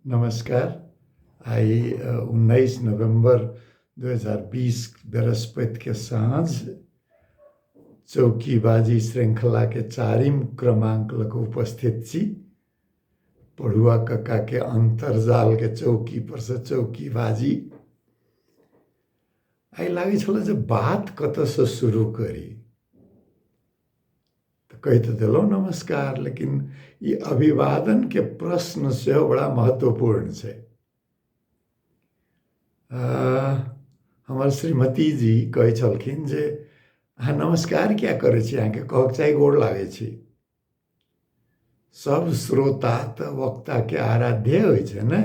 नमस्कार। आइ 19 नवम्बर 2020 बृहस्पतिके साँझ चौकीबाजी श्रृंखलाके चारिम क्रमांक लऽ कऽ उपस्थित छी। पढ़ुआ कक्काके अन्तर्जालके चौकी पर से चौकीबाजी। आइ लागै छलै जे बात कतऽसँ शुरू करी, तऽ कहि तऽ देलहुँ नमस्कार, लेकिन ई अभिवादनके प्रश्न सेहो बड़ा महत्वपूर्ण छै। हमर श्रीमती जी कहै छलखिन जे अहाँ नमस्कार किया करै छी, अहाँके कहक चाही गोर लागै छी। सब श्रोता तऽ वक्ताके आराध्य होइ छै ने,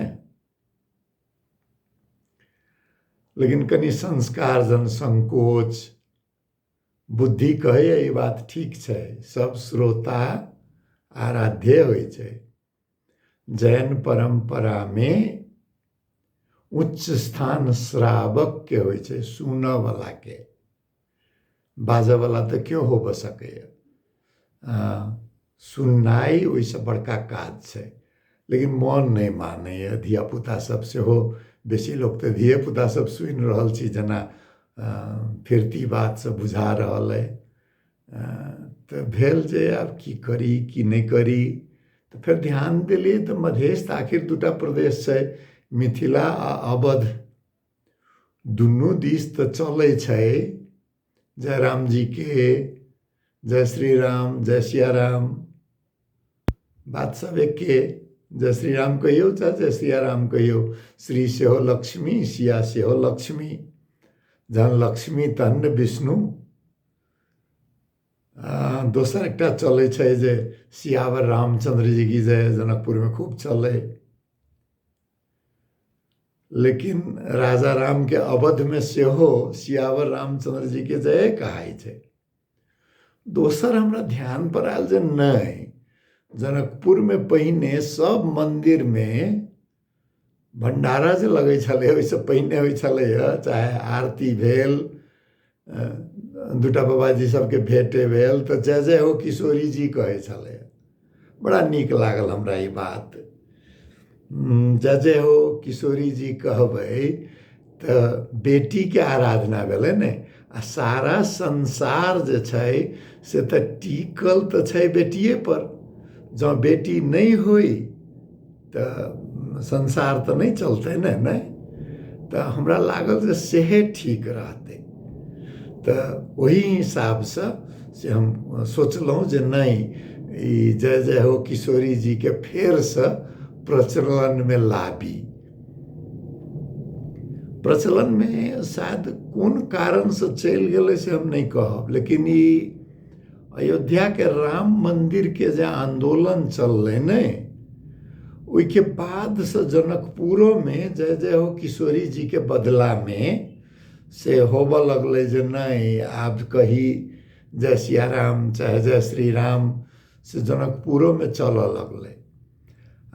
लेकिन कनि संस्कार जन संकोच बुद्धि कहैए ई बात ठीक छै, सब श्रोता आराध्य होइ छै। जैन परम्परामे उच्च स्थान श्रावकके होइ छै, सुनऽवलाके, बाजऽवला तऽ केओ होबऽ सकैए, सुननाइ ओहिसँ बड़का काज छै। लेकिन मोन नहि मानैए, धियापुता सब सेहो, बेसी लोक तऽ धियेपुता सब सुनि रहल छी, जेना फिरती बात सब बुझा रहल अइ। तऽ भेल जे आब की करी की नहि करी, तऽ फेर ध्यान देलियै तऽ मधेश तऽ आखिर दूटा प्रदेश छै, मिथिला आ अवध, दुनू दिस तऽ चलै छै जय राम जी के, जय श्री राम, जय सिया राम, बात सब एके। जय श्री राम कहियौ चाहे जय सिया राम कहियौ, श्री सेहो लक्ष्मी, सिया सेहो लक्ष्मी, जहन लक्ष्मी तहन ने विष्णु। दोसर एकटा चलै छै जे सियावर रामचंद्र जी की जय, जनकपुरमे खूब चलै, लेकिन राजा राम के अवध में सेहो सियावर रामचंद्र जी के जय कहाइ छै। दोसर हमरा ध्यान पर आयल जे नहि, जनकपुर में पहिने सब मंदिर में भंडारा जे लगै छलै ओहिसँ पहिने होइ छलैए, चाहे आरती भेल, दूटा बाबाजी सबके भेटे भेल तऽ जय जय हो किशोरी जी कहै छलै। बड़ा नीक लागल हमरा ई बात। जय जय हो किशोरी जी कहबै तऽ बेटीके आराधना भेलै ने, आ सारा संसार जे छै से तऽ टिकल तऽ छै बेटिए पर। जँ बेटी नहि होइ तऽ संसार तऽ नहि चलतै ने, नहि तऽ हमरा लागल जे सेहे ठीक रहतै। तऽ ओही हिसाबसँ से हम सोचलहुँ जे नहि, ई जय जय हो किशोरी जीके फेरसँ प्रचलनमे लाबी। प्रचलनमे शायद कोन कारणसँ चलि गेलै से हम नहि कहब, लेकिन ई अयोध्याके राम मन्दिरके जे आन्दोलन चललै ने, ओहिके बादसँ जनकपुरोमे जय जय हो किशोरी जीके बदलामे से होबऽ लगलै जे नहि आब कही जय सिया राम चाहे जय श्री राम, से जनकपुरोमे चलऽ लगलै।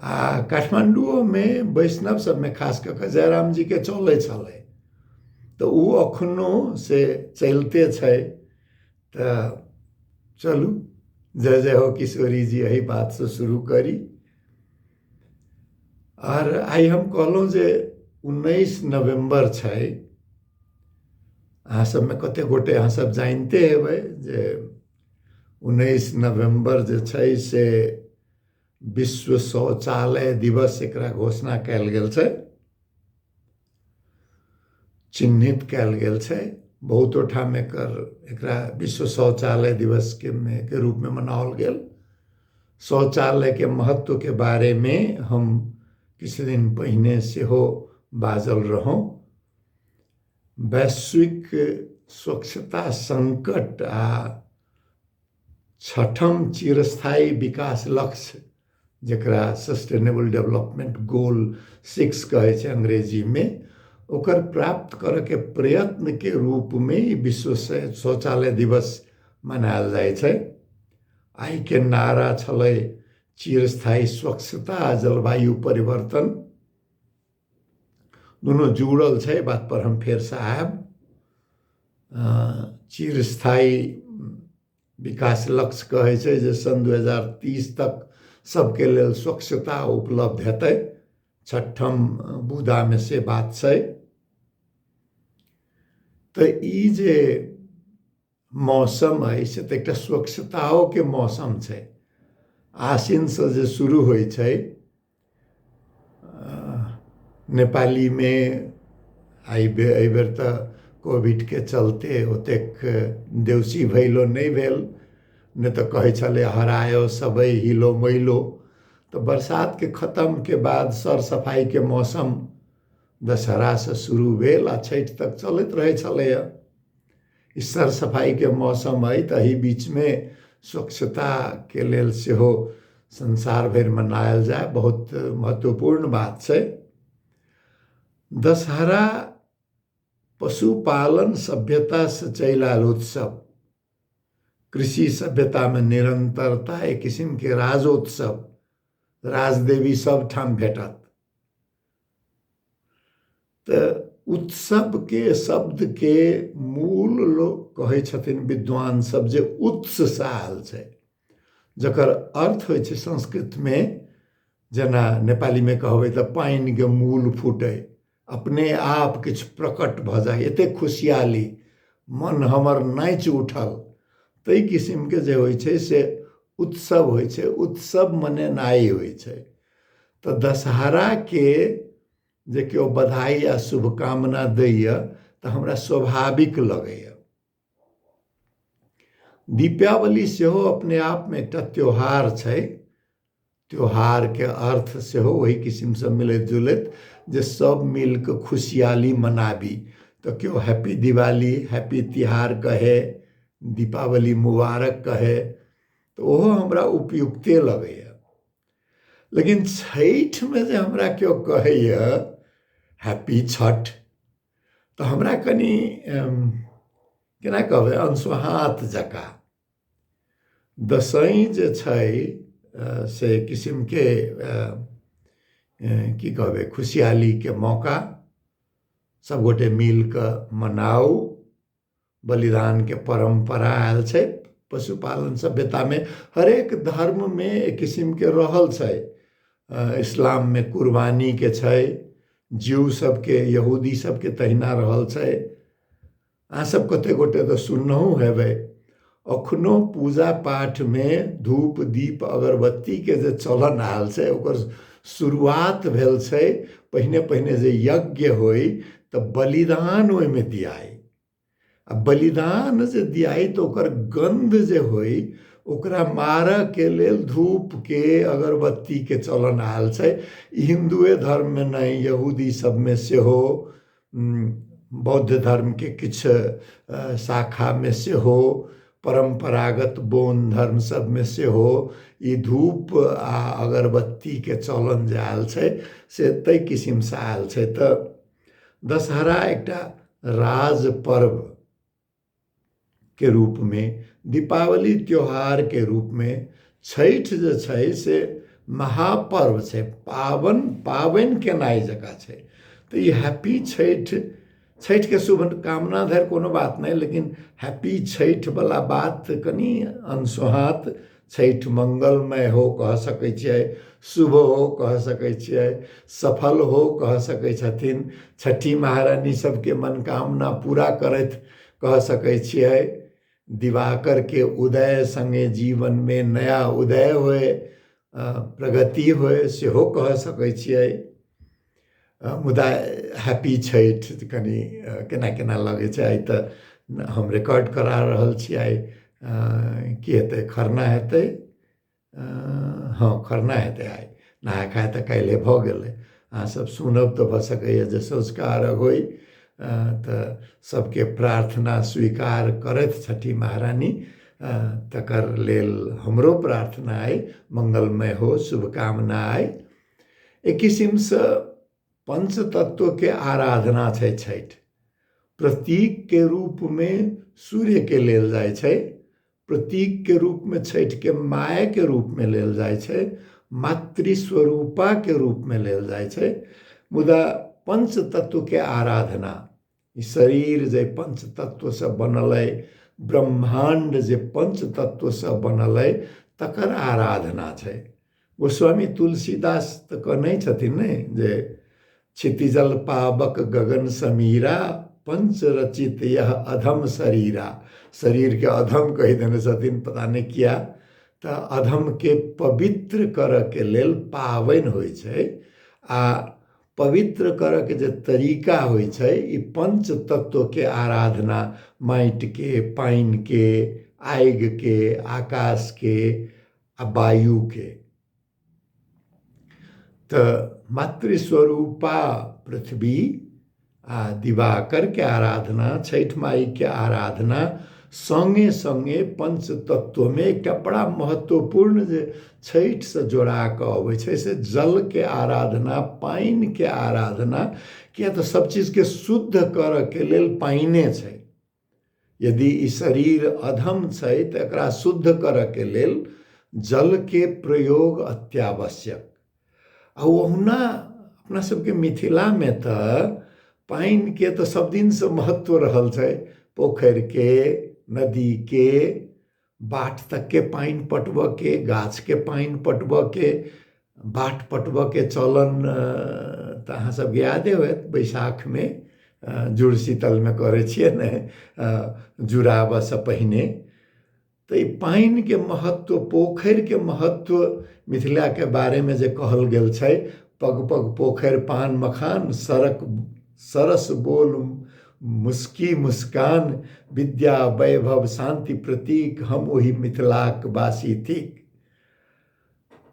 आ काठमाण्डुओमे वैष्णव सबमे खास कऽ कऽ जय राम जीके चलै छलै, तऽ ओ अखनो से चलिते छै। तऽ चलू जय जय हो किशोरी जी एहि बातसँ शुरू करी। आर I हम कहलहुँ जे 19 नवम्बर छै, अहाँ सबमे कते गोटे अहाँ सब जानिते हेबै जे 19 नवम्बर जे छै से विश्व शौचालय दिवस एकरा घोषणा कयल गेल छै, चिन्हित कयल गेल छै। बहुतो ठाम एकर एकरा विश्व शौचालय दिवस के में के रूप में मनाओल गेल। शौचालय के महत्व के बारे में हम किछु दिन पहिने सेहो बाजल रहौं। वैश्विक स्वच्छता संकट आ छठम चिरस्थायी विकास लक्ष्य, जकरा सस्टेनेबल डेवलपमेंट गोल 6 कहै छै अंग्रेजीमे, ओकर प्राप्त करऽके प्रयत्नके रूपमे ई विश्व शौचालय दिवस मनायल जाइ छै। आइके नारा छलै चिरस्थायी स्वच्छता आ जलवायु परिवर्तन, दुनू जुड़ल छै, बात पर हम फेरसँ आयब। चिरस्थायी विकास लक्ष्य कहै छै जे सन् 2030 तक सबके लेल स्वच्छता उपलब्ध हेतै, छठम बुदामे से बात छै। तऽ ई जे मौसम अइ से तऽ एकटा स्वच्छताओके मौसम छै। आसिनसँ जे शुरू होइ छै, नेपालीमे एहिबेर तऽ कोविडके चलते ओतेक देउसी भैलो नहि भेल, नहि तऽ कहै छलै हरायो सबै हिलो मैलो। तऽ बरसातके खतमके बाद सर सफाइके मौसम दशहरासँ शुरू भेल आ छठि तक चलैत रहै छलैए। ई सर सफाइके मौसम अइ, तऽ एहि बीचमे स्वच्छताके लेल सेहो संसार भरि मनायल जाय बहुत महत्वपूर्ण बात छै। दशहरा पशुपालन सभ्यतासँ चलि आयल उत्सव, कृषि सभ्यतामे निरन्तरता, एक किसिमके राजोत्सव, राजदेवी सब ठाम भेटत। तऽ उत्सवके शब्दके मूल लोक कहै छथिन विद्वान सब जे उत्ससँ आयल छै, जकर अर्थ होइ छै संस्कृतमे, जेना नेपालीमे कहबै तऽ पानिके मूल फूटै, अपने आप किछु प्रकट भऽ जाइ, एतेक खुशियाली, मन हमर नाचि उठल, ताहि किसिमके जे होइ छै से उत्सव होइ छै। उत्सव मनेनाइ होइ छै। तऽ दशहराके जे केओ बधाई आ शुभकामना दैए तऽ हमरा स्वाभाविक लगैए। दीपावली सेहो अपने आपमे एकटा त्योहार छै। त्योहारके अर्थ सेहो ओहि किसिमसँ मिलैत जुलैत जे सब मिलके खुशियाली मनाबी। तऽ केओ हैप्पी दिवाली, हैप्पी तिहार कहे, दीपावली मुबारक कहे, तऽ ओहो हमरा उपयुक्ते लगैए। लेकिन छठिमे जे हमरा केओ कहैए हैप्पी छठ, तऽ हमरा कनि केना कहबै, अनसोहाँत जकाँ। दसैँ जे छै से किसिमके की कहबै, खुशियालीके मौका, सबगोटे मिल कऽ मनाउ। बलिदानके परम्परा आयल छै पशुपालन सभ्यतामे, हरेक धर्ममे एक किसिमके रहल छै। इस्लाममे कुर्बानीके छै, जीव सबके, यहूदी सबके तहिना रहल छै। अहाँ सब कते गोटे तऽ सुननहुँ हेबै, अखनो पूजा पाठमे धूप दीप अगरबत्तीके जे चलन आयल छै ओकर शुरुआत भेल छै पहिने पहिने जे यज्ञ होइ तऽ बलिदान ओहिमे दियाइ, आ बलिदान जे दियाइ तऽ ओकर गन्ध जे होइ ओकरा मारऽके लेल धूपके अगरबत्तीके चलन आयल छै। हिन्दुए धर्ममे नहि, यहूदी सबमे सेहो, बौद्ध धर्मके किछु शाखामे सेहो, परम्परागत बौन धर्म सबमे सेहो ई धूप आ अगरबत्तीके चलन जे आयल छै से ताहि किसिमसँ आयल छै। तऽ दशहरा एकटा राज पर्व के रूपमे, दीपावली त्योहारके रूपमे, छठि जे छै से महापर्व छै, पावन पाबनि केनाइ जकाँ छै। तऽ ई हैप्पी छठि, छठिके शुभकामना धरि कोनो बात नहि, लेकिन हैप्पी छठिवला बात कनि अनसोहाँत। छठि मङ्गलमय हो कह सकै छियै, शुभ हो कह सकै छियै, सफल हो कह सकै छथिन, छठि महारानी सबके मनोकामना पूरा करथि कह सकै छियै, दिवाकरके उदय सङ्गे जीवनमे नया उदय होय, प्रगति होय सेहो कह सकै छियै। मुदा हैप्पी छठि कनि केना केना लगै छै। आइ तऽ हम रिकॉर्ड करा रहल छी, आइ की हेतै, खरना हेतै, हँ खरना हेतै आइ, नहा खाय तऽ काल्हिए भऽ गेलै। अहाँसभ सुनब तऽ भऽ सकैए जे सँझुका अर्घ होइ, तऽ सभके प्रार्थना स्वीकार करथि छठि महारानी, तकर लेल हमरो प्रार्थना अइ, मङ्गलमय हो, शुभकामना अइ। एक किसिमसँ पञ्चतत्वके आराधना छै छठि। प्रतीकके रूपमे सूर्यके लेल जाइ छै, प्रतीकके रूपमे छठिके मायके रूपमे लेल जाइ छै, मातृस्वरूपाके रूपमे लेल जाइ छै। मुदा पञ्चतत्वके आराधना, ई शरीर जे पञ्चतत्वसँ बनल अइ, ब्रह्माण्ड जे पञ्चतत्वसँ बनल अइ, तकर आराधना छै। गोस्वामी तुलसीदास तऽ कहने छथिन ने जे क्षितिजल पावक गगन समीरा पंच रचित यह अधम शरीरा। शरीरके अधम कहि देने छथिन, पता नहि किया। तऽ अधमके पवित्र करऽके लेल पाबनि होइ छै, आ पवित्र करऽके जे तरीका होइ छै ई पंच तत्वके आराधना, माटिके, पानिके, आगिके, आकाशके आ वायुके। तऽ मातृस्वरूपा पृथ्वी आ दिवाकरके आराधना, छठि माइके आराधना सङ्गे सङ्गे पंच तत्वमे एकटा बड़ा महत्वपूर्ण जे छठिसँ जोड़ा कऽ अबै छै से जलके आराधना, पानिके आराधना। किया तऽ सब चीजके शुद्ध करऽके लेल पानिए छै। यदि ई शरीर अधम छै तऽ एकरा शुद्ध करऽके लेल जलके प्रयोग अत्यावश्यक। आ ओहुना अपना सबके मिथिलामे तऽ पानिके तऽ सब दिनसँ महत्व रहल छै, पोखरिके, नदीके, बाट तकके पानि पटबऽके, गाछके पानि पटबऽके, बाट पटबऽके चलन तऽ अहाँ सबके यादे होयत, बैसाखमे जुड़ शीतलमे करै छियै ने जुड़ाबऽसँ पहिने। तऽ ई पानिके महत्व, पोखरिके महत्व मिथिलाके बारेमे जे कहल गेल छै, पग पग पोखरि पान मखान, सड़क सरस बोल मुस्की मुस्कान, विद्या वैभव शान्ति प्रतीक, हम ओहि मिथिलाक वासी थिक।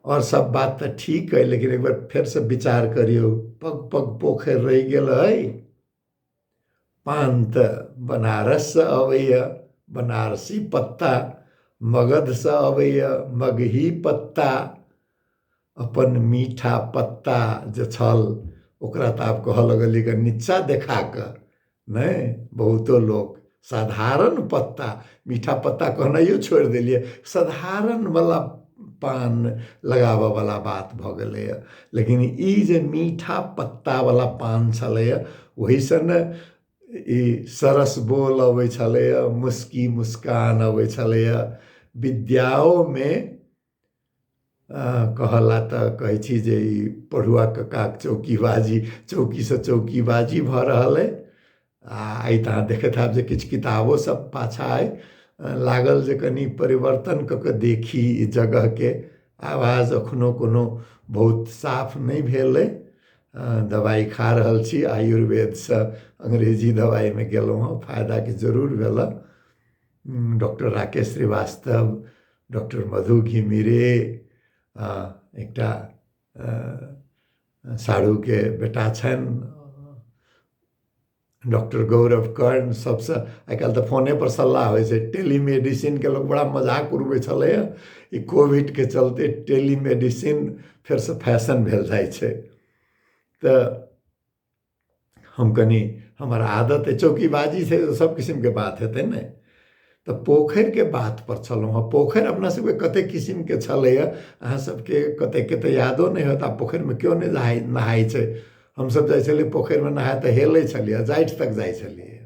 आओर सब बात तऽ ठीक अइ, लेकिन एक बेर फेरसँ विचार करियौ, पग पग पोखरि रहि गेल अइ, पान तऽ बनारससँ अबैए बनारसी पत्ता, मगधसँ अबैए मगही पत्ता, अपन मीठा पत्ता जे छल ओकरा तऽ आब कहऽ लगलियै कि नीचा देखा कऽ नहि, बहुतो लोक साधारण पत्ता, मीठा पत्ता कहनाइयो छोड़ि देलियै, साधारणवला पान लगाबऽवला बात भऽ गेलैए। लेकिन ई जे मीठा पत्तावला पान छलैए ओहिसँ ने ई सरस बोल अबै छलैए, मुस्की मुस्कान अबै छलैए। विद्याओमे कहला तऽ कहै छी जे ई पढ़ुआ कक्काक चौकीबाजी, चौकीसँ चौकीबाजी भऽ रहल अइ। आ आइ तऽ अहाँ देखैत हैब जे किछु किताबो सब पाछाँ अइ, लागल जे कनि परिवर्तन कऽ कऽ देखी ई जगहके। आवाज एखनो कोनो बहुत साफ नहि भेल अइ, दबाइ खा रहल छी, आयुर्वेदसँ अंग्रेजी दबाइमे गेलहुँ हँ, फायदाके जरूर भेल हँ। डॉक्टर राकेश श्रीवास्तव, डॉक्टर मधु घिमिरे, एकटा साढ़ूके बेटा छनि डॉक्टर गौरव कर्ण, सबसँ आइ काल्हि तऽ फोनेपर सलाह होइ छै। टेलीमेडिसिनके लोक बड़ा मजाक उड़बै छलैए, ई कोविडके चलते टेलीमेडिसिन फेरसँ फैशन भेल जाइ छै। तऽ हम कनि, हमर आदत अइ चौकीबाजी छै, सब किसिमके बात हेतै ने। तऽ पोखरिके बात पर छलहुँ हँ। पोखरि अपना सबके कतेक किसिमके छलैए अहाँ सबके कतेकके तऽ यादो नहि होयत। आब पोखरिमे केओ नहि नहाइ नहाइ छै। हमसब जाइ छलियै पोखरिमे नहाय तऽ हेलै छलियै, जाठि तक जाइ छलियै,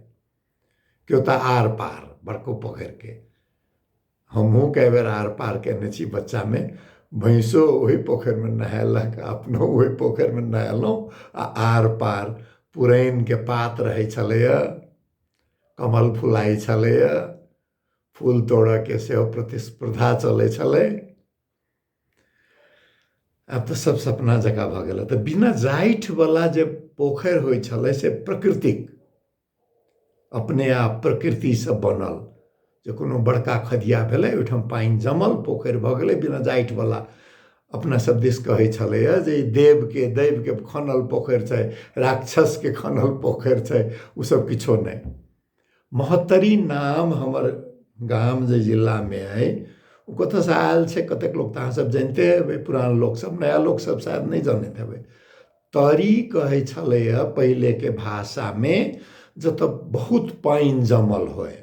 केओ तऽ आर पार बड़को पोखरिके। हमहूँ कए बेर आर पार केने छी बच्चामे। भैँसो ओहि पोखरिमे नहेलक, अपनो ओहि पोखरिमे नहेलहुँ आ आर पार पुरैनके पात रहै छलैए, कमल फुलाइ छलैए, फूल तोड़ऽके सेहो प्रतिस्पर्धा चलै छलै। आब तऽ सब सपना जकाँ भऽ गेल। तऽ बिना जाठिवला जे पोखरि होइ छलै से प्रकृतिक, अपने आप प्रकृतिसँ बनल, जे कोनो बड़का खदिया भेलै ओहिठाम पानि जमल, पोखरि भऽ गेलै बिना जाठिवला। अपना सब दिस कहै छलैए जे ई देवके दैवके खनल पोखरि छै, राक्षसके खनल पोखरि छै, ओसब किछो नहि। महोत्तरी नाम हमर गाम जे जिलामे अइ ओ कतऽसँ आयल छै कतेक लोक तऽ अहाँसब जनिते हेबै, पुरान लोकसब, नया लोकसब शायद नहि जनैत हेबै। तरी कहै छलैए पहिलेके भाषामे जतऽ बहुत पानि जमल होइ,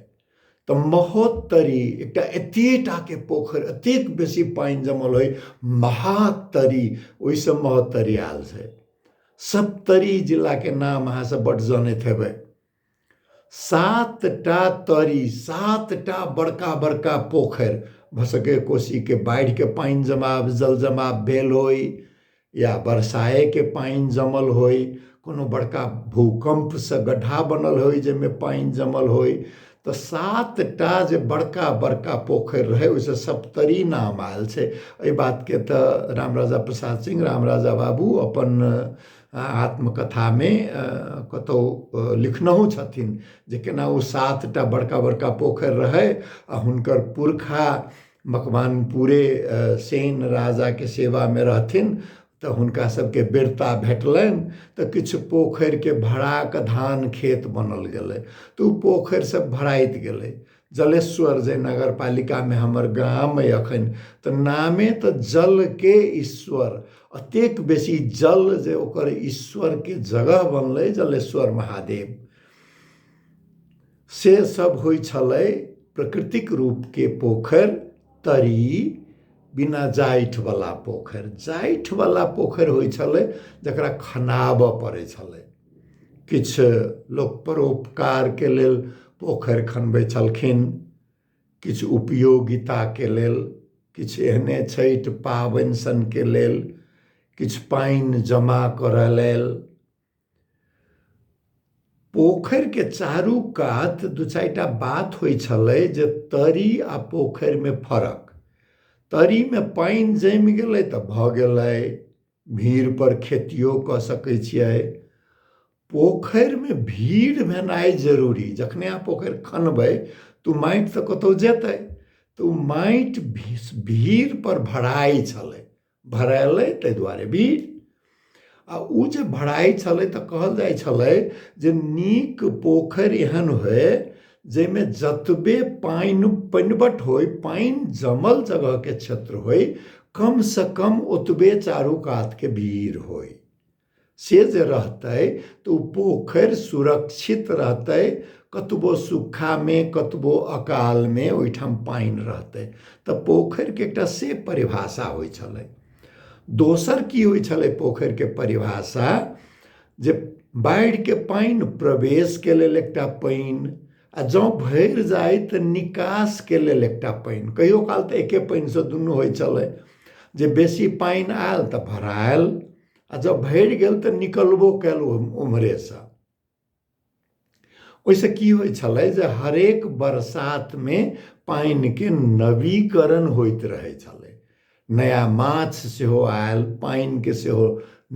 तऽ महोत्तरी एकटा एतेटाके पोखरि, एतेक बेसी पानि जमल होइ, महातरी, ओहिसँ महोत्तरी आयल छै। सप्तरी जिलाके नाम अहाँसब बड्ड जनैत हेबै। 7टा तरी, 7टा बड़का बड़का पोखरि, भऽ सकैए कोशीके बाढ़िके पानि जमाव जल जमाव भेल होइ या बरसाएके पानि जमल होइ, कोनो बड़का भूकम्पसँ गड्ढा बनल होइ जाहिमे पानि जमल होइ। तऽ 7टा जे बड़का बड़का पोखरि रहै ओहिसँ सप्तरी नाम आयल छै। एहि बातके तऽ रामराजा प्रसाद सिंह रामराजा बाबू अपन आत्मकथामे कतहु लिखनहु छथिन जे केना ओ 7टा बड़का बड़का पोखरि रहै आ हुनकर पुरखा मकवानपुरे सेन राजाके सेवामे रहथिन, तऽ हुनका सबके बेरता भेटलनि तऽ किछु पोखरिके भराकऽ धान खेत बनल गेलै, तऽ ओ पोखरि सब भराइत गेलै। जलेश्वर जे नगरपालिकामे हमर गाम अइ अखन, तऽ नामे तऽ जलके ईश्वर, एतेक बेसी जल जे ओकर ईश्वरके जगह बनलै जलेश्वर महादेव। से सब होइ छलै प्राकृतिक रूपके पोखरि, तरी बिना जाठिवला पोखरि। जाठिवला पोखरि होइ छलै जकरा खनाबऽ पड़ै छलै। किछु लोक परोपकारके लेल पोखरि खनबै छलखिन, किछु उपयोगिताके लेल, किछु एहने छठि पाबनि सनके लेल, किछु पानि जमा करऽ लेल। पोखरिके चारू कात दू चारिटा बात होइ छलै जे तरी आ पोखरिमे फरक। तरीमे पानि जमि गेलै तऽ भऽ गेलै, भीड़पर खेतियो कऽ सकै छियै। पोखरिमे भीड़ भेनाइ जरूरी, जखने अहाँ पोखरि खनबै तऽ ओ माटि तऽ कतहु जेतै, तऽ ओ माटि भीड़पर भराइ छलै, भरायलै ताहि दुआरे भीड़। आ ओ जे भराइ छलै तऽ कहल जाइ छलै जे नीक पोखरि एहन होय जाहिमे जतबे पानि पनिबट होय, पानि जमल जगहके क्षेत्र होय, कमसँ कम ओतबे चारू कातके भीड़ होय। से जे रहतै तऽ ओ पोखरि सुरक्षित रहतै, कतबो सुखामे कतबो अकालमे ओहिठाम पानि रहतै। तऽ पोखरिके एकटा से परिभाषा होइ छलै। दोसर की होइ छलै पोखरिके परिभाषा, जे बाढ़िके पानि प्रवेशके लेल एकटा पानि, आ जँ भरि जाइ तऽ निकासके लेल एकटा पानि। कहियो काल तऽ एके पानिसँ दुनू होइ छलै, जे बेसी पानि आयल तऽ भरायल, आ जब भरि गेल तऽ निकलबो कयल ओम्हरेसँ। ओहिसँ की होइ छलै जे हरेक बरसातमे पानिके नवीकरण होइत रहै छलै, नया माछ सेहो आयल, पानिके सेहो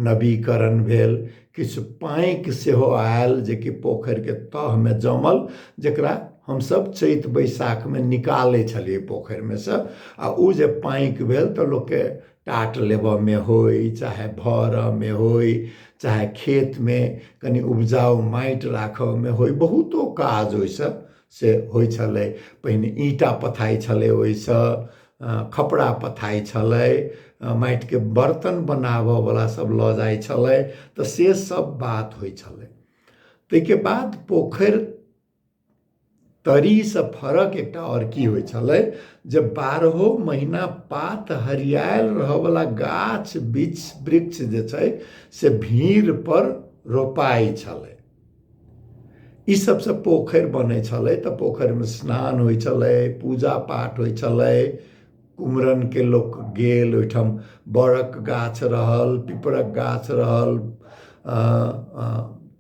नवीकरण भेल, किछु पाँकि सेहो आयल जेकि पोखरिके तहमे जमल, जकरा हमसभ चैत बैसाखमे निकालै छलियै पोखरिमे सँ। आ ओ जे पाँकि भेल तऽ लोकके टाट लेबऽमे होइ, चाहे भरऽमे होइ, चाहे खेतमे कनि उपजाउ माटि राखऽमे होइ, बहुतो काज ओहिसँ से होइ छलै। पहिने ईंटा पथाइ छलै, ओहिसँ खपड़ा पथाइ छलै, माटिके बर्तन बनाबऽवला सब लऽ जाइ छलै, तऽ से सब बात होइ छलै। ताहिके बाद पोखरि तरीसँ फरक एकटा आओर की होइ छलै जे 12 महीना पात हरियाएल रहऽवला गाछ वृक्ष जे छै से भीड़पर रोपाइ छलै। ई सबसँ पोखरि बनै छलै। तऽ पोखरिमे स्नान होइ छलै, पूजा पाठ होइ छलै, कुमरनके लोक गेल ओहिठाम, बड़क गाछ रहल, पिपरक गाछ रहल,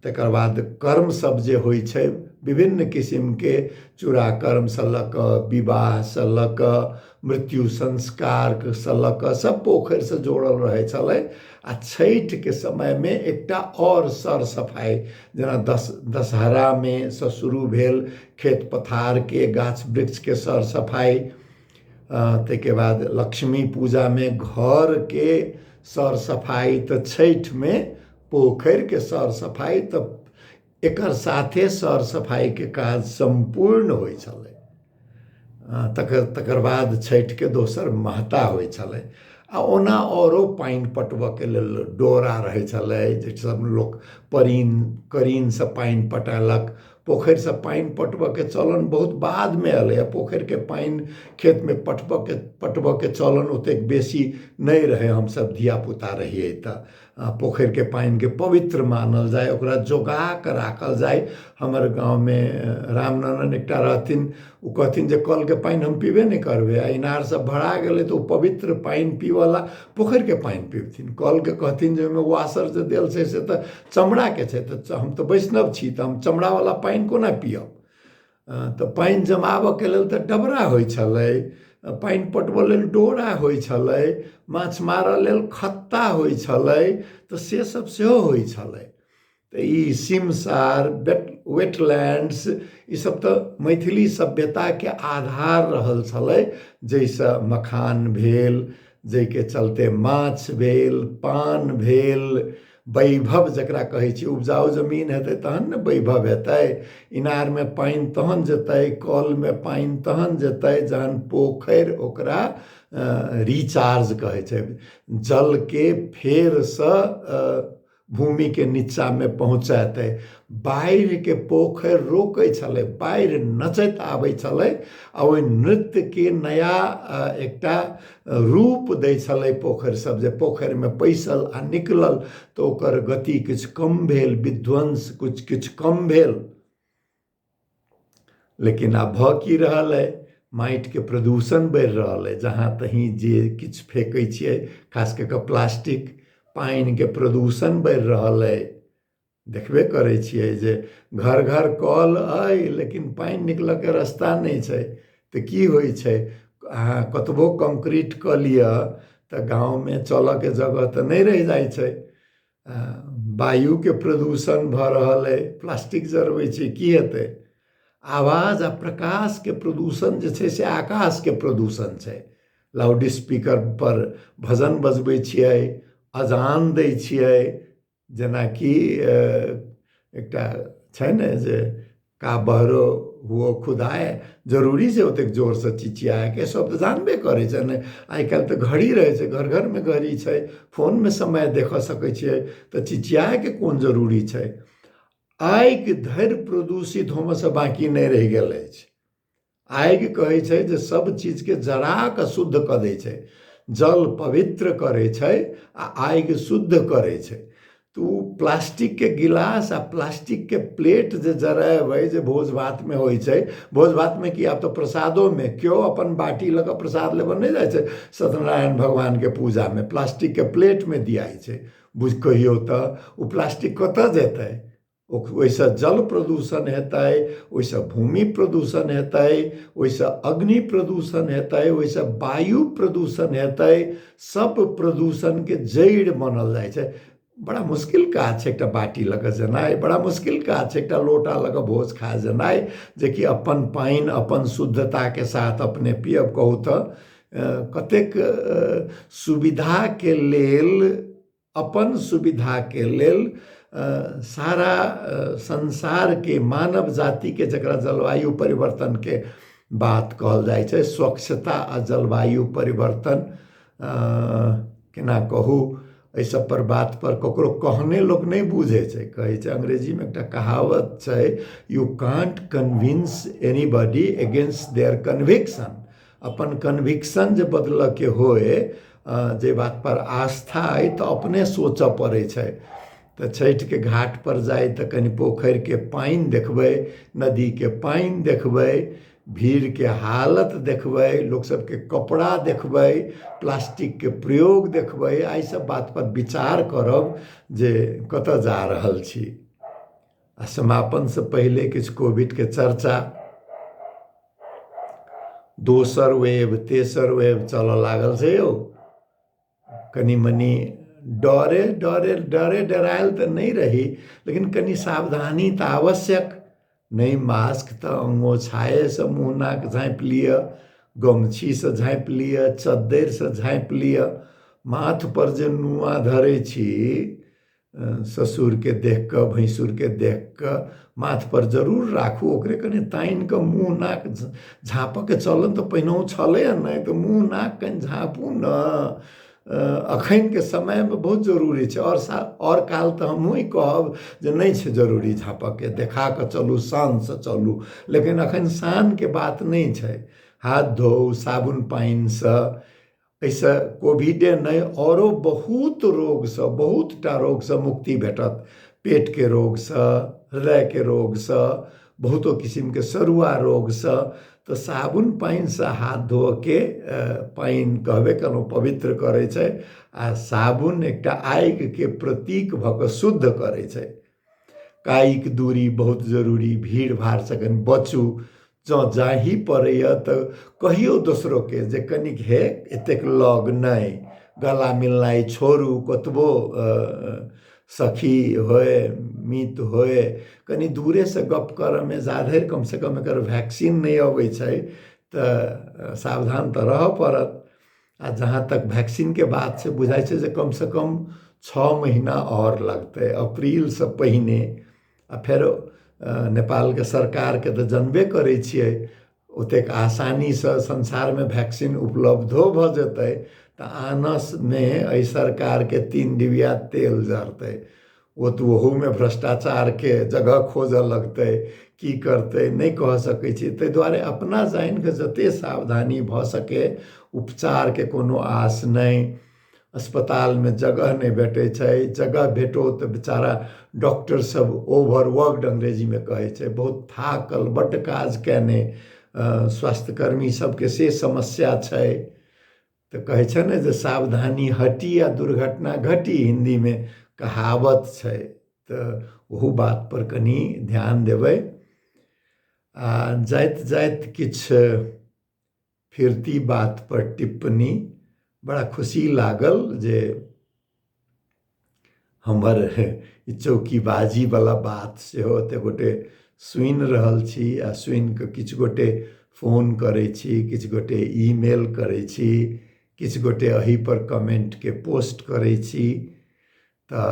तकर बाद कर्म सब जे होइ छै विभिन्न किसिमके, चूड़ाकर्मसँ लऽ कऽ विवाहसँ लऽ कऽ मृत्यु संस्कारसँ लऽ कऽ सब पोखरिसँ जोड़ल रहै छलै। आ छठिके समयमे एकटा आओर सर सफाइ, जेना दशहरामे सँ शुरू भेल खेत पथारके गाछ वृक्षके सर सफाइ, ताहिके बाद लक्ष्मी पूजामे घरके सर सफाइ, तऽ छठिमे पोखरिके सर सफाइ, तऽ एकर साथे सर सफाइके काज सम्पूर्ण होइ छलै। तकर बाद छठिके दोसर महत्ता होइ छलै। आ ओना औरो पानि पटबऽके लेल डोरा रहै छलै, जाहिसँ लोक करीनसँ पानि पटेलक। पोखरिसँ पानि पटबऽके चलन बहुत बादमे एलैए। पोखरिके पानि खेतमे पटबऽके चलन ओतेक बेसी नहि रहै, हमसब धियापुता रहियै तऽ। पोखरिके पानिके पवित्र मानल जाय, ओकरा जोगा कऽ राखल जाय। हमर गाँवमे रामनन्दन एकटा रहथिन, ओ कहथिन जे कलके पानि हम पीबे नहि करबै, आ इनार सब भरा गेलै तऽ ओ पवित्र पानि पीबऽला पोखरिके पानि पीबथिन। कलके कहथिन जे ओहिमे वासर जे देल छै से तऽ चमड़ाके छै, तऽ हम तऽ वैष्णव छी, तऽ हम चमड़ावला पानि कोना पियब? तऽ पानि जमाबऽके लेल तऽ डबरा होइ छलै, पानि पटबऽ लेल डोरा होइ छलै, माछ मारऽ लेल खत्ता होइ छलै, तऽ से सब सेहो होइ छलै। तऽ ई सिमसार, वेटलैंड्स, ईसब तऽ मैथिली सभ्यताके आधार रहल छलै, जाहिसँ मखान भेल, जाहिके चलते माछ भेल, पान भेल, वैभव जकरा कहै छियै। उपजाउ जमीन हेतै तहन ने वैभव हेतै। इनारमे पानि तहन जेतै, कलमे पानि तहन जेतै जहन पोखरि ओकरा रिचार्ज कहै छै, जलके फेरसँ भूमिके नीचाँमे पहुँचेतै। बाढ़िके पोखरि रोकै छलै, बाढ़ि नचैत आबै छलै आ ओहि नृत्यके नया एकटा रूप दै छलै पोखरि सब, जे पोखरिमे पैसल आ निकलल तऽ ओकर गति किछु कम भेल, विध्वंस किछु किछु कम भेल। लेकिन आब भऽ की रहल अइ? माटिके प्रदूषण बढ़ि रहल अइ, जहाँ तहीं जे किछु फेकै छियै, खास कऽ कऽ प्लास्टिक। पानिके प्रदूषण बढ़ि रहल अइ, देखबे करै छियै जे घर घर कल अइ लेकिन पानि निकलऽके रस्ता नहि छै। तऽ की होइ छै? अहाँ कतबो कंक्रीट कऽ लिअ तऽ गाँवमे चलऽके जगह तऽ नहि रहि जाइ छै। वायुके प्रदूषण भऽ रहल अइ, प्लास्टिक जरबै छी, की हेतै? आवाज आ प्रकाशके प्रदूषण जे छै से आकाशके प्रदूषण छै। लाउड स्पीकर पर भजन बजबै छियै, अजान दै छियै, जेनाकि एकटा छै ने जे का बहरो हुओ खुदाए, जरूरी छै ओतेक जोरसँ चिचियाएके? सब तऽ जानबे करै छै ने। आइ काल्हि तऽ घड़ी रहै छै, घर घरमे घड़ी छै, फोनमे समय देखऽ सकै छियै, तऽ चिचियाएके कोन जरूरी छै? आगि धरि प्रदूषित होमऽसँ बाँकी नहि रहि गेल अछि। आगि कहै छै जे सब चीजके जरा कऽ शुद्ध कऽ दै छै। जल पवित्र करै छै आ आगि शुद्ध करै छै। तऽ ओ प्लास्टिकके गिलास आ प्लास्टिकके प्लेट जे जरेबै, जे भोज भातमे होइ छै, भोज भातमे की, आब तऽ प्रसादोमे केओ अपन बाटी लऽ कऽ प्रसाद लेबऽ नहि जाइ छै। सत्यनारायण भगवानके पूजामे प्लास्टिकके प्लेटमे दियाइ छै। बुझ कहियौ तऽ ओ प्लास्टिक कतऽ जेतै? ओहिसँ जल प्रदूषण हेतै, ओहिसँ भूमि प्रदूषण हेतै, ओहिसँ अग्नि प्रदूषण हेतै, ओहिसँ वायु प्रदूषण हेतै। सब प्रदूषणके जड़ि बनल जाइ छै। बड़ा मुश्किल काज छै एकटा बाटी लऽ कऽ जेनाइ, बड़ा मुश्किल काज छै एकटा लोटा लऽ कऽ भोज खा जेनाइ, जेकि अपन पानि अपन शुद्धताके साथ अपने पियब। कहू तऽ कतेक सुविधाके लेल, अपन सुविधाके लेल सारा संसारके मानव जातिके, जकरा जलवायु परिवर्तनके बात कहल जाइ छै, स्वच्छता आ जलवायु परिवर्तन, केना कहू, एहि सब पर बात पर ककरो कहने लोक नहि बुझै छै। कहै छै, अंग्रेजीमे एकटा कहावत छै, you can't convince anybody against their conviction. अपन कन्विक्शन जे बदलऽके होय, जे बात पर आस्था अइ, तऽ अपने सोचऽ पड़ै छै। तऽ छठिके घाट पर जाइ तऽ कनि पोखरिके पानि देखबै, नदीके पानि देखबै, भीड़के हालत देखबै, लोक सबके कपड़ा देखबै, प्लास्टिकके प्रयोग देखबै, आ एहि सब बात पर विचार करब जे कतऽ जा रहल छी। आ समापनसँ पहिले किछु कोविडके चर्चा। दोसर वेव, तेसर वेव चलऽ लागल छै यौ। कनि मनि डरे डरे डरे डरायल तऽ नहि रही, लेकिन कनि सावधानी तऽ आवश्यक। नहि मास्क तऽ अङ्गोछाएसँ मुँह नाक झाँपि लिअ, गमछीसँ झाँपि लिअ, चद्दरिसँ झाँपि लिअ। माथपर जे नुआ धरै छी, ससुरके देख कऽ, भैंसुरके देख कऽ माथपर जरूर राखू। ओकरे कनि तानि कऽ मुँह नाक झाँपऽके चलन तऽ पहिनहु छलैए ने, तऽ मुँह नाक कनि झाँपू ने। अखनके समयमे बहुत जरूरी छै। आओर सा आओर काल तऽ हमहूँ ई कहब जे नहि छै जरूरी झाँपऽके, देखा कऽ चलू, शानसँ चलू, लेकिन अखन शानके बात नहि छै। हाथ धोउ साबुन पानिसँ। एहिसँ कोविडे नहि आओरो बहुत रोगसँ, बहुत टा रोगसँ मुक्ति भेटत। पेटके रोगसँ, हृदयके रोगसँ, बहुतो किसिमके सरुआ रोगसँ। तऽ साबुन पानिसँ हाथ धोअके, पानि कहबे केलहुँ पवित्र करै छै, आ साबुन एकटा आगिके प्रतीक भऽ कऽ शुद्ध करै छै। कायिक दूरी बहुत जरूरी, भीड़ भाड़सँ कनि बचू। जँ जाही पड़ैए तऽ कहियौ दोसरोके जे कनिक हे एतेक लग नहि, गला मिलनाइ छोड़ू, कतबो सखी होय मित होय, कनि दूरेसँ गप करऽमे जाधरि कमसँ कम एकर वैक्सीन नहि अबै छै तऽ सावधान तऽ रहऽ पड़त। आ जहाँ तक वैक्सीनके बात छै, बुझाइ छै जे कमसँ कम 6 महीना आओर लगतै, अप्रीलसँ पहिने। आ फेर नेपालके सरकारके तऽ जनबे करै छियै, ओतेक आसानीसँ संसारमे वैक्सीन उपलब्धो भऽ जेतै तऽ आनसमे एहि सरकारके 3 डिबिया तेल जरतै। ओ तऽ ओहूमे भ्रष्टाचारके जगह खोजऽ लगतै, की करतै नहि कह सकै छी। ताहि दुआरे अपना जानि कऽ जतेक सावधानी भऽ सकै। उपचारके कोनो आस नहि, अस्पतालमे जगह नहि भेटै छै, जगह भेटो तऽ बेचारा डॉक्टर सब ओवर वर्कड अंग्रेजीमे कहै छै, बहुत थाकल, बड्ड काज कयने स्वास्थ्यकर्मी सबके से समस्या छै। तऽ कहै छै ने जे सावधानी हटी आ दुर्घटना घटी, हिन्दीमे कहावत छै, तऽ ओहू बातपर कनि ध्यान देबै। आ जाइत जाइत किछु फिरती बात पर टिप्पणी। बड़ा खुशी लागल जे हमर ई चौकीबाजीवला बात सेहो एतेक गोटे सुनि रहल छी, आ सुनि कऽ किछु गोटे फोन करै छी, किछु गोटे ईमेल करै छी, किछु गोटे एहिपर कमेन्टके पोस्ट करै छी, तऽ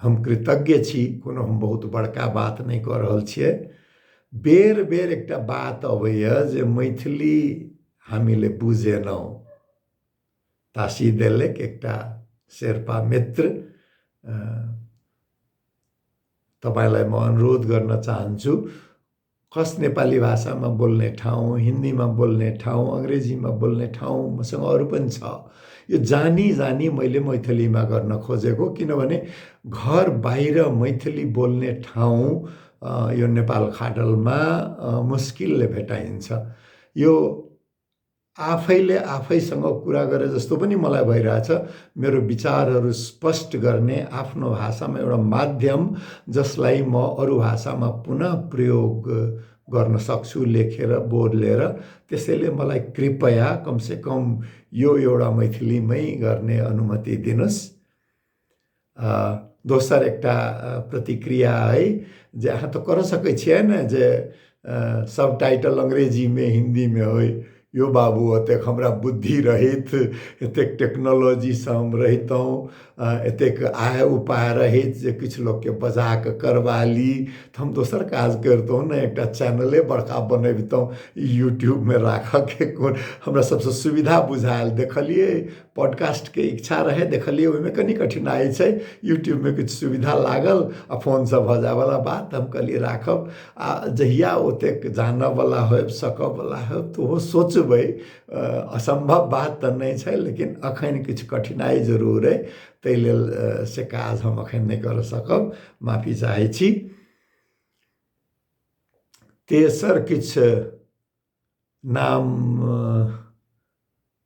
हम कृतज्ञ छी। कोनो हम बहुत बड़का बात नहि कऽ रहल छियै। बेर बेर एकटा बात अबैए जे मैथिली हामीले बुझेलहुँ। तासी देलक एकटा शेर्पा मित्र, तपाईँलाई म अनुरोध गर्न चाहन्छु, खस नेपाली भाषामा बोल्ने ठाउँ, हिन्दीमा बोल्ने ठाउँ, अङ्ग्रेजीमा बोल्ने ठाउँ मसँग अरू पनि छ। यो जानी जानी मैले मैथिलीमा गर्न खोजेको, किनभने घर बाहिर मैथिली बोल्ने ठाउँ यो नेपाल खाडलमा मुस्किलले भेटाइन्छ। यो आफैले आफैसँग कुरा गरे जस्तो पनि मलाई भइरहेछ। मेरो विचारहरू स्पष्ट गर्ने आफ्नो भाषामा एउटा माध्यम जसलाई म अरू भाषामा पुनः प्रयोग गर्न सक्छु लेखेर बोलेर, त्यसैले मलाई कृपया कमसेकम यो एउटा मैथिलीमै गर्ने अनुमति दिनुहोस्। दोसर एकटा प्रतिक्रिया अइ जे अहाँ तऽ करऽ सकै छियै ने जे सब टाइटल अङ्ग्रेजीमे हिन्दीमे होइ। यो बाबू, एतेक हमरा बुद्धि रहित, एतेक टेक्नोलॉजीसँ हम रहितहुँ, एतेक आय उपाय रहित जे किछु लोकके बजा कऽ करबा ली तऽ हम दोसर काज करितहुँ ने, एकटा चैनले बड़का बनबितहुँ यूट्यूबमे राखऽके। कोन हमरा सबसँ सुविधा बुझायल, देखलियै पॉडकास्टके इच्छा रहै, देखलियै ओहिमे कनि कठिनाइ छै, यूट्यूबमे किछु सुविधा लागल आ फोनसँ भऽ जायवला बात, हम कहलियै राखब। आ जहिया ओतेक जानऽवला होयब, सकऽवला होयब, तऽ ओहो सोचबै। असम्भव बात तऽ नहि छै, लेकिन अखन किछु कठिनाइ जरूर अइ, ताहि लेल से काज हम अखन नहि कर सकब, माफी चाहै छी। तेसर किछु नाम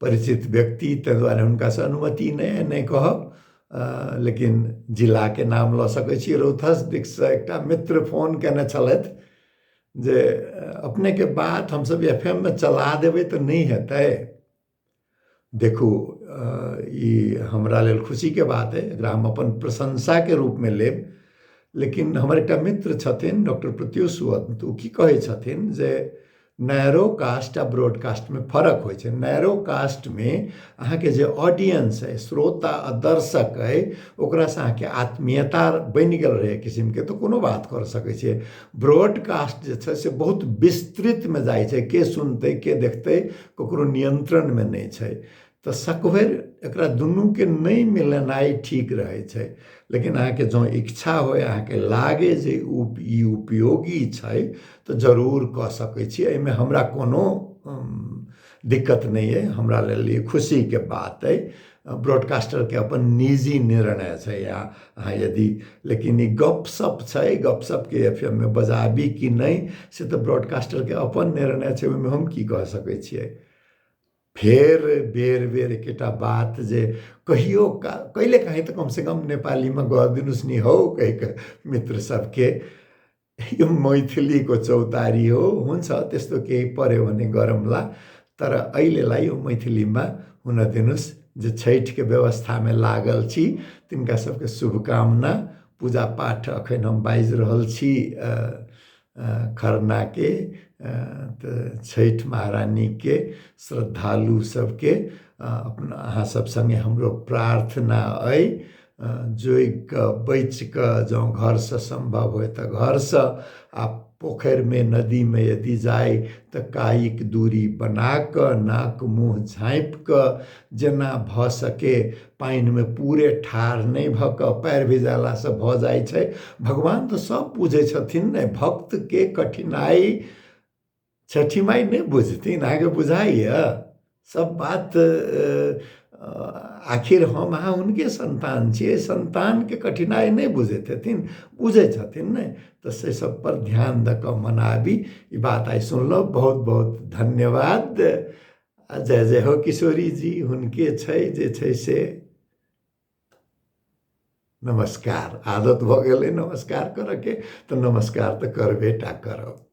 परिचित व्यक्ति, ताहि दुआरे हुनकासँ अनुमति नहि नहि कहब, लेकिन जिलाके नाम लऽ सकै छी। रौथस दिससँ एकटा मित्र फोन केने छलथि जे अपनेके बात हमसब एफ एम मे चला देबै तऽ नहि हेतै। देखू, ई हमरा लेल खुशीके बात अइ, एकरा हम अपन प्रशंसाके रूपमे लेब। लेकिन हमर एकटा मित्र छथिन डॉक्टर प्रत्यूष वंत, ओ की कहै छथिन जे नैरो कास्ट आ ब्रॉडकास्टमे फरक होइ छै। नैरो कास्टमे अहाँके जे ऑडियंस अइ, श्रोता आ दर्शक अइ, ओकरासँ अहाँके आत्मीयता बनि गेल रहै किसिमके, तऽ कोनो बात कर सकै छियै। ब्रॉडकास्ट जे छै से बहुत विस्तृतमे जाइ छै, के सुनतै के देखतै ककरो नियन्त्रणमे नहि छै। तऽ सकभरि एकरा दुनूके नहि मिलेनाइ ठीक रहै छै। लेकिन अहाँके जँ इच्छा होइ, अहाँके लागे जे ई उपयोगी छै, तऽ जरूर कऽ सकै छी। एहिमे हमरा कोनो दिक्कत नहि अइ हमरा लेल ई खुशीके बात अइ। ब्रॉडकास्टरके अपन निजी निर्णय छै, आ अहाँ यदि, लेकिन ई गपशप छै, गपशपके एफ एम मे बजाबी कि नहि से तऽ ब्रॉडकास्टरके अपन निर्णय छै, ओहिमे हम की कह सकै छियै। फेर बेर बेर एकेटा बात जे कहियो कहिले काहीँ तऽ कमसँ कम नेपालीमे गरिदिनुहोस् नि हौ कहि कऽ मित्र सबके, यो मैथिलीको चौतारी हो, हुन्छ त्यस्तो केही पर्यो भने गरौँला, तर अहिलेलाई यो मैथिलीमा हुन दिनुहोस्। जे छठिके व्यवस्थामे लागल छी तिनका सबके शुभकामना। पूजा पाठ अखन हम बाजि रहल छी खरनाके, तऽ छठि महारानीके श्रद्धालु सबके अपना अहाँ सब सङ्गे हमरो प्रार्थना अइ, जोगि कऽ बचि कऽ जँ घरसँ सम्भव होइ तऽ घरसँ, आ पोखरिमे नदीमे यदि जाइ तऽ कायिक दूरी बना कऽ नाक मुँह झाँपि कऽ जेना भऽ सके, पानिमे पूरे ठाढ़ नहि भऽ कऽ पैर भिजेलासँ भऽ जाइ छै। भगवान तऽ सब बुझै छथिन ने, भक्तके कठिनाइ छठि माइ नहि बुझथिन? अहाँके बुझाइए सब बात? आखिर हम अहाँ हुनके सन्तान छियै, सन्तानके कठिनाइ नहि बुझैत हेथिन? बुझै छथिन ने। तऽ से सब पर ध्यान दऽ कऽ मनाबी। ई बात आइ सुनलहुँ, बहुत बहुत धन्यवाद आ जय जय हो किशोरी जी, हुनके छै जे छै से। नमस्कार, आदत भऽ गेलै नमस्कार करऽके, तऽ नमस्कार तऽ करबे टा करब।